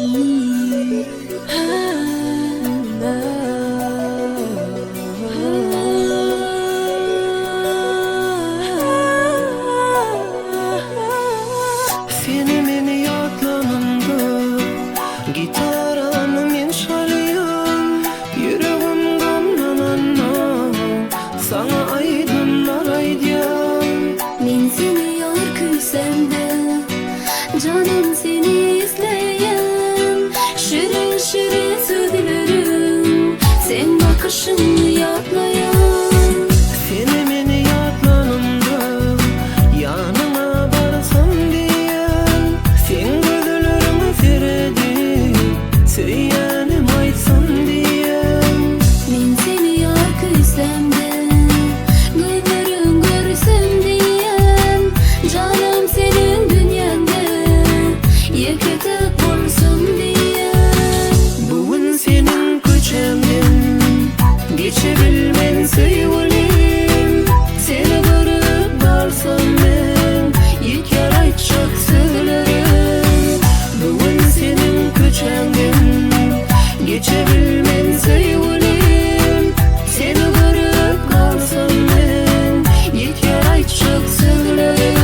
Seni meni ýatlanymda Gitarany men çalýan Ýüregim gamlananda Saňa aýdymlar aýdýan. Men seni ýar küýsämde Janym seni isleýän Şirin şirin sözleriň Seň bakyşyňy ýatlaýan. Seni meni ýatlanymda Ýanyňa barsam diýýän Seň gözleriňe seredip Söýýänim aýtsam diýýän. Men seni ýar küýsämde Gözleriň görsem diýýän Janym seniň dünýäňde Ýeke täk bolsam diýýän. Bu gün seniň köçäňden Geçebilmen söýgülim Seni görüp galsam men Ýeter aýtjak sözlerim Bu gün seniň köçäňden Geçebilmen söýgülim Seni görüp galsam men Ýeter aýtjak sözlerim.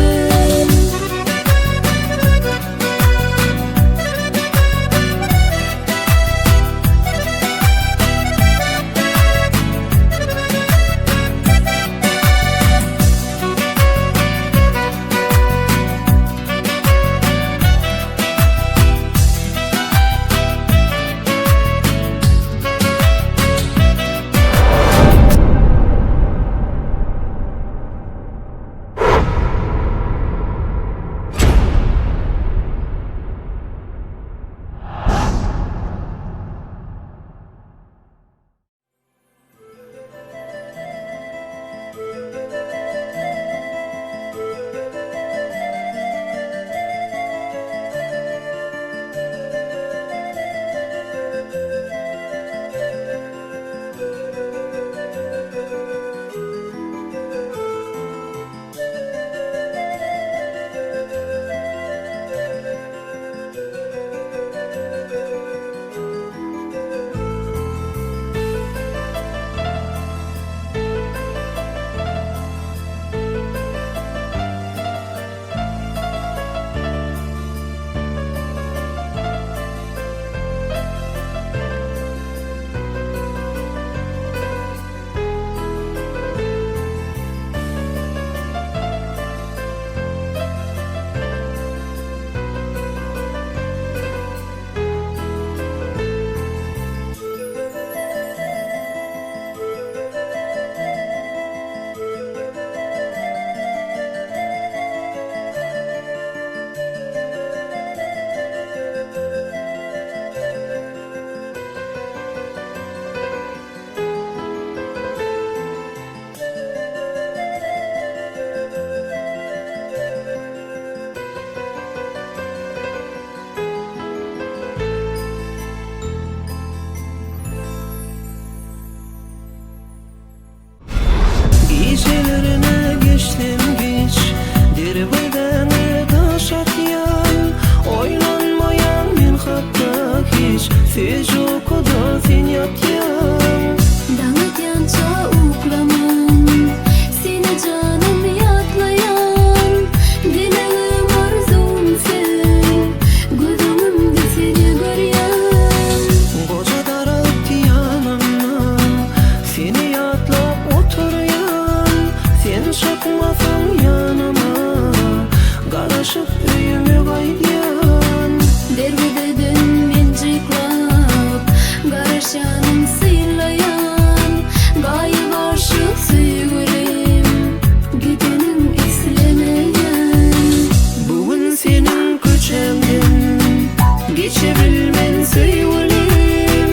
Gijelerine geçsem giç, Derwezäňe daş atýan, Oýlanmaýan men hakda hiç, Süýji ukuda sen ýatýaň. Daň atýança uklaman, Seni janym ýatlaýan, Dilegim arzuwym sen, Göz öňümde seni görýän. Goja daragt ýanynda, Seni ýatlap oturýan, Sen çykmasaň ýanyma, Garaşyp öýüme gaýdýan. Derwezeden men jyklap, Garaşýanym synlaýan, Gaýyp aşyk söýgülim, Gideniň islemeýän. Bu gün seniň köçäňden Geçebilmen söýgülim,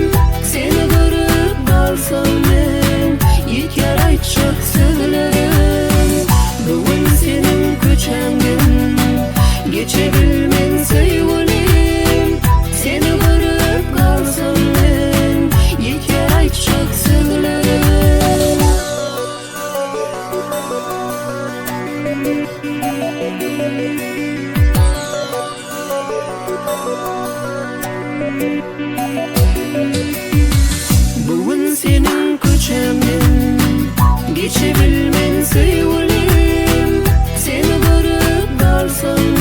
Seni görüp galsam men, Ýetýär aýtjak sözlerim. Bu gün seniň köçäňden Geçebilmen söýgülim, Seni görüp galsam men, Ýetýär aýtjak sözlerim. Bu gün seniň köçäňden geçebilmen söýgülim Seni görüp galsam.